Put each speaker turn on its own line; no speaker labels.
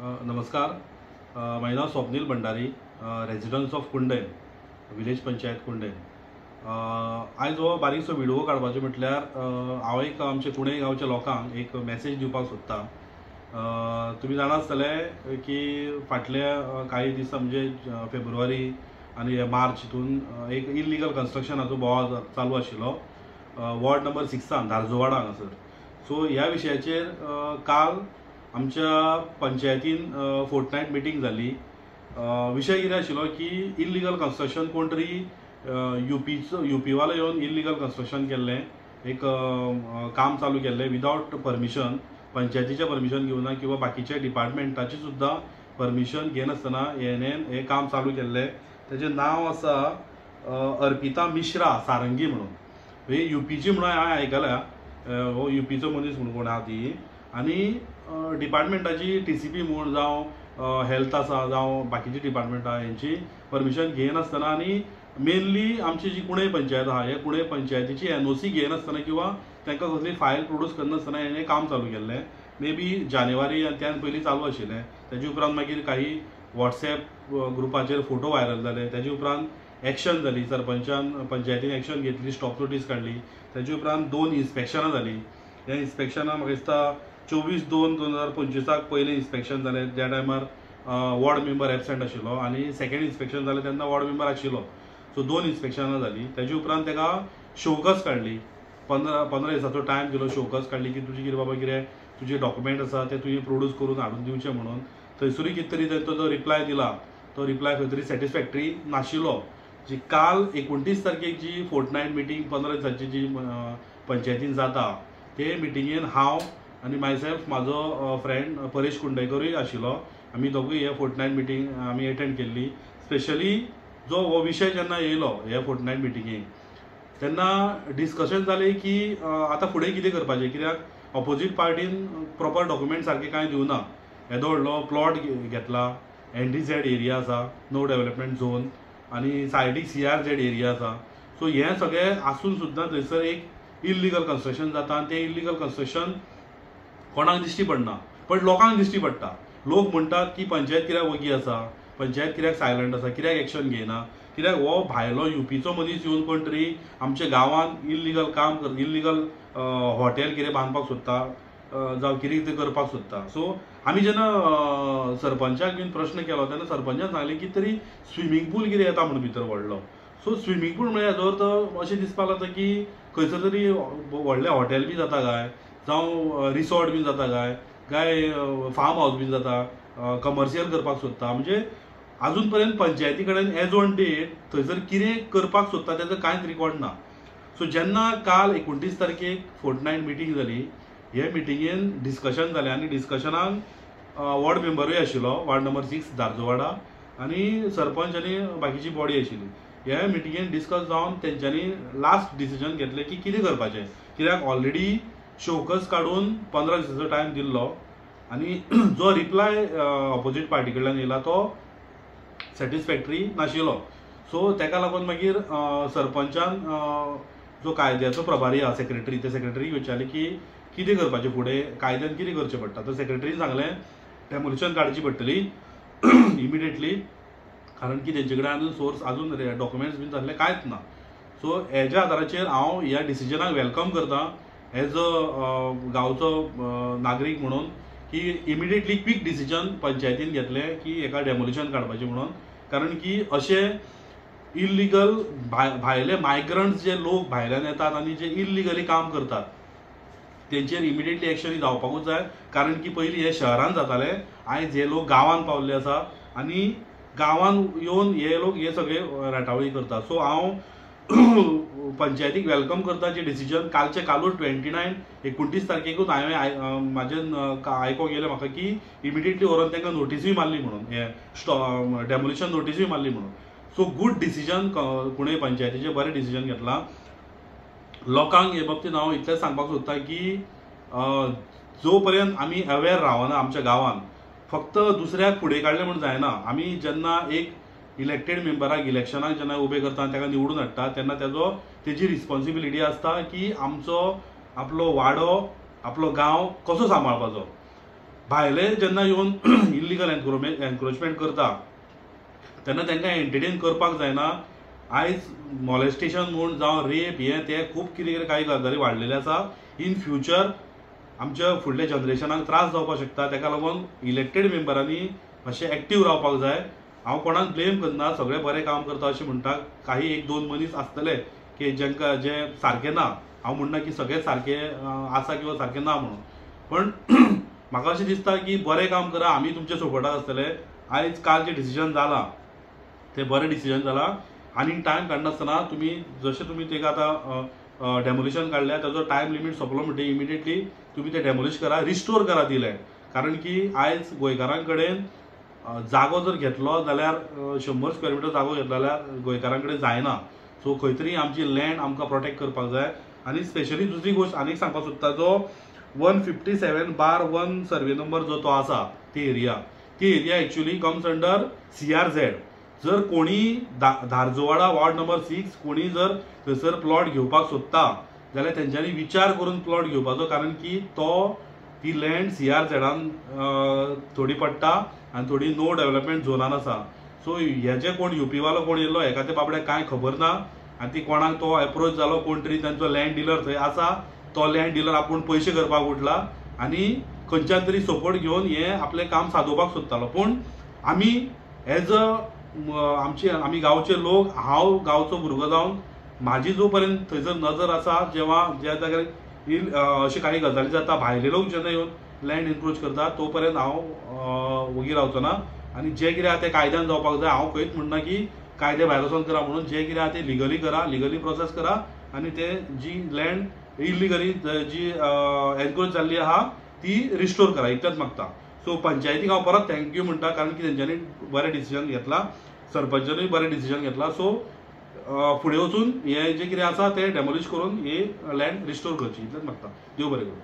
नमस्कार, म्हाजें नांव Swapnil Bhandari, residents of Kundaim, village panchayat Kundaim. आयज हो बारीकसो व्हिडियो काडपाचो म्हटल्यार हांव एक आमच्या कुंडय गांवच्या लोकांक एक मॅसेज दिवपाक सोदता. तुमी जाणा आसतले की फाटल्या कांय दिसां म्हणजे फेब्रुवारी आनी मार्च हितून एक इल्लिगल कन्स्ट्रक्शनाचो बोवाळ चालू आशिल्लो वॉर्ड नंबर 6 धारजोवाडा हांगासर. सो ह्या विशयाचेर काल आमच्या पंचायतीन फोर्टनायट मिटींग जाली. विशय कितें आशिल्लो की इल्लिगल कन्स्ट्रक्शन कोण तरी युपीवालो येवन इल्लिगल कन्स्ट्रक्शन केल्लें, एक काम चालू केल्लें विदावट परमिशन, पंचायतीचें परमिशन घेवना किंवा बाकीच्या डिपार्टमेंटाची सुद्दां परमिशन घेनासतना हेणें हें काम चालू केल्लें. तेजें नांव आसा अर्पिता मिश्रा सारंगी म्हणून. ही युपीची म्हणून हांवें आयकल्या, हो युपीचो मनीस म्हणून कोण आहा ती, आनी डिपार्टमेंटाची TCP म्हूण जावं हेल्थ आसा जावं बाकीची डिपार्टमेंट आहा हेंची परमिशन घेनासतना, आनी मेनली आमची जी कुंडय पंचायत आहा ह्या कुंडय पंचायतीची NOC घेनासतना किंवा तांकां कसली फायल प्रोड्यूस करनासतना हेणें काम चालू केल्लें. मे बी जानेवारी आनी त्यान पयलीं चालू आशिल्लें. तेजे उपरांत मागीर काही वॉट्सएप ग्रुपाचेर फोटो व्हायरल जाले, तेजे उपरांत एक्शन जाली, सरपंचान पंचायतीन एक्शन घेतली, स्टॉप नोटीस काडली. तेजे उपरांत 2 इन्स्पेक्शनां जालीं. ह्या इन्स्पेक्शनां म्हाका दिसता 24/2/2025 पयलें इन्स्पेक्शन जालें, त्या टायमार वॉर्ड मेंबर एबसेंट आशिल्लो, आनी सेकेंड इन्स्पेक्शन जालें तेन्ना वॉर्ड मेंबर आशिल्लो. सो 2 इन्स्पेक्शनां जालीं. तेजे उपरांत ताका शोकस काडली, 15 दिसाचो टायम दिलो, शोकस काडली की तुजी कितें बाबा कितें तुजे डॉक्युमेंट आसा ते तुवें प्रोड्यूस करून हाडून दिवचे म्हणून. थंयसरूय कितें तरी तो जो रिप्लाय दिला तो रिप्लाय खंय तरी सॅटिस्फॅक्टरी नाशिल्लो. जी काल 29 तारखेक जी फोर्टनायट मिटींग 15 दिसांची जी पंचायतीन जाता ते मिटिंगेन हांव आनी मायसेल्फ म्हाजो फ्रेंड परेश कुंडयकरूय आशिल्लो. आमी दोगूय हे फोर्टनायट मिटींग आमी एटेंड केल्ली. स्पेशली जो हो विशय जेन्ना येयलो हे फोर्टनायट मिटिंगेक तेन्ना डिस्कशन जालें की आतां फुडें कितें करपाचें, कित्याक ऑपोजीट पार्टीन प्रॉपर डॉक्युमेंट सारकें कांय दिवना. येदो व्हडलो प्लॉट घेतला, NDZ area आसा, नो डेवलपमेंट झोन, आनी सायडीक CRZ area आसा. सो हें सगळें आसून सुद्दां थंयसर एक इल्लिगल कन्स्ट्रक्शन जाता आनी तें इल्लिगल कन्स्ट्रक्शन कोणाक दिश्टी पडना, पण लोकांक दिश्टी पडटा. लोक म्हणटात की पंचायत कित्याक वगी आसा, पंचायत कित्याक सायलंट आसा, कित्याक एक्शन घेयना, कित्याक हो भायलो युपीचो मनीस येवन कोण तरी आमच्या गांवांत इल्लिगल काम कर, इल्लिगल हॉटेल कितें बांदपाक सोदता जावं कितें कितें करपाक सोदता. सो आमी जेन्ना सरपंचाक बीन प्रश्न केलो तेन्ना सरपंचान सांगलें की तरी स्विमींग पूल कितें येता म्हणून भितर व्हडलो. सो स्विमींग पूल म्हळ्यार हेजो अर्थ अशें दिसपाक लागता की खंयसर तरी व्हडलें हॉटेल बी जाता काय, जावं रिसॉर्ट बीन जाता काय, काय फार्म हावस बीन जाता, कमर्शियल करपाक सोदता. म्हणजे आजून पर्यंत पंचायती कडेन एज ऑन डेट थंयसर कितें करपाक सोदता तेजो कांयच रिकॉर्ड ना. सो जेन्ना काल 29 तारखेक फोर्टनायट मिटींग जाली, हे मिटिंगेन डिस्कशन जालें आनी डिस्कशनाक वॉर्ड मेंबरूय आशिल्लो, वॉर्ड नंबर 6 धारजोवाडा, आनी सरपंच आनी बाकीची बॉडी आशिल्ली. हे मिटिंगेन डिस्कस जावन तेंच्यांनी लास्ट डिसिजन घेतलें की कितें करपाचें, कित्याक ऑलरेडी शोकस काडून 15 दिसाचो टायम दिल्लो आनी जो रिप्लाय ऑपोजीट पार्टी कडल्यान येयला तो सॅटिस्फॅक्टरी नाशिल्लो. सो तेका लागून मागीर सरपंचान जो कायद्याचो प्रभारी आहा सेक्रेटरी, त्या सेक्रेटरीक विचारलें की कितें करपाचें फुडें, कायद्यान कितें करचें पडटा. तर सेक्रेटरीन सांगलें डेमोलिशन काडची पडटली इमिडिएटली, कारण की तेंचे कडेन आजून सोर्स आजून डॉक्युमेंट्स बीन जाल्ले कांयच ना. सो हेज्या आदाराचेर हांव ह्या डिसिजनाक welcome करता एज अ गांवचो नागरीक म्हणून की इमिडिएटली क्वीक डिसिजन पंचायतीन घेतलें की हेका डेमोलिशन काडपाचें म्हणून, कारण की अशें इल्लिगल भायले मायग्रंट्स जे लोक भायल्यान येतात आनी जे इल्लिगली काम करतात तेंचेर इमिडिएटली एक्शन जावपाकूच जाय. कारण की पयलीं हे शहरान जाताले, आयज हे लोक गांवान पावल्ले आसा आनी गांवान येवन हे लोक हे सगळे राटावळी करतात. सो हांव पंचायतीक welcome करता जे डिसिजन कालचे कालूच 29 तारखेकूच हांवें म्हाजें आयकोंक येयलें म्हाका की इमिडिएटली व्हरोन तांकां नोटिसूय मारली म्हणून, हे डेमोलिशन नोटिसूय मारली म्हणून. सो गूड डिसिजन, कुंडय पंचायतीचें बरें डिसिजन घेतलां. लोकांक हे बाबतींत हांव इतलेंच सांगपाक सोदता की जो पर्यंत आमी अवेर रावना आमच्या गांवांत, फक्त दुसऱ्याक फुडें काडलें म्हूण जायना. आमी जेन्ना एक इलेक्टेड मेंबराक इलेक्शनाक जेन्ना उबे करता आनी ताका निवडून हाडटा तेन्ना तेजो तेजी रिस्पोन्सिबिलिटी आसता की आमचो आपलो वाडो आपलो गांव कसो सांबाळपाचो. भायले जेन्ना येवन इल्लिगल एनक्रोचमेंट करता तेन्ना तांकां एंटरटेन करपाक जायना. आयज मॉलेस्टेशन म्हूण जावं रेप हें तें खूब कितें कितें कांय गजाली वाडलेले आसा. इन फ्युचर आमच्या फुडल्या जनरेशनाक त्रास जावपाक शकता. ताका लागून इलेक्टेड मेंबरांनी मातशें एक्टीव रावपाक जाय. हांव कोणाक ब्लेम करना, सगळे बरें काम करता अशें म्हणटा. काही एक दोन मनीस आसतले की जांकां जे सारके ना, हांव म्हणना की सगळे सारके आसा किंवा सारके ना म्हणून, पण म्हाका अशें दिसता की बरें काम करा, आमी तुमच्या सपोर्टाक आसतले. आयज काल जें डिसिजन जालां तें बरें डिसिजन जालां आनी टायम काडनासतना तुमी जशें तुमी ताका आतां डेमोलिशन काडल्या ताजो टायम लिमीट सोंपलो म्हणटकीर इमिडिएटली तुमी तें डेमोलिश करा, रिस्टोर करा ती लँड. कारण की आयज गोंयकारां कडेन जागो जर घेतलो जाल्यार 100 स्क्वेअर मिटर जागो घेतलो जाल्यार गोंयकारां कडेन जायना. सो खंय तरी आमची लँड आमकां प्रोटेक्ट करपाक जाय. आनी स्पेशली दुसरी गोश्ट आनीक सांगपाक सोदता, जो 157/1 सर्वे नंबर जो तो आसा ती एरिया, ती area actually comes under CRZ. जर कोणी धारजोवाडा वॉर्ड नंबर 6 कोणी जर थंयसर प्लॉट घेवपाक सोदता जाल्यार तेंच्यांनी विचार करून प्लॉट घेवपाचो, कारण की तो ती लँड CRZान थोडी पडटा आनी थोडी नो डेवलपमेंट झोनान आसा. सो हेजे कोण युपीवालो कोण येयलो हेका ते बाबड्याक कांय खबर ना आनी ती कोणाक तो एप्रोच जालो, कोण तरी तांचो लँड डिलर थंय आसा, तो लँड डिलर आपूण पयशे करपाक उठला आनी खंयच्यान तरी सपोर्ट घेवन हें आपलें काम सादोवपाक सोदतालो. पूण आमी एज अ आमचे आमी गांवचे लोक, हांव गांवचो भुरगो जावन म्हाजी जो पर्यंत थंयसर नजर आसा, जेवा ज्या जाग्यार अशी काही गजाली जाता, भायले लोक जेन्ना येवन लँड एनक्रोच करता तो पर्यंत हांव वगी रावचो ना. आनी जें कितें आहा तें कायद्यान जावपाक जाय. हांव खंयच म्हणना की कायदे भायर वचोन करा म्हणून, जें कितें आहा तें लिगली करा, लिगली प्रोसेस करा आनी ते जी लँड इल्लिगली जी एनक्रोच जाल्ली आहा ती रिस्टोर करा, इतलेंच मागता. सो पंचायतीक हांव परत thank you म्हणटा, कारण की तेंच्यांनी बरें डिसिजन घेतलां, सरपंचानूय बरें डिसिजन घेतलां. सो फुडें वचून हें जें कितें आसा तें डेमोलिश करून ही लँड रिस्टोर करची, इतलेंच मागता. देव बरें करूं.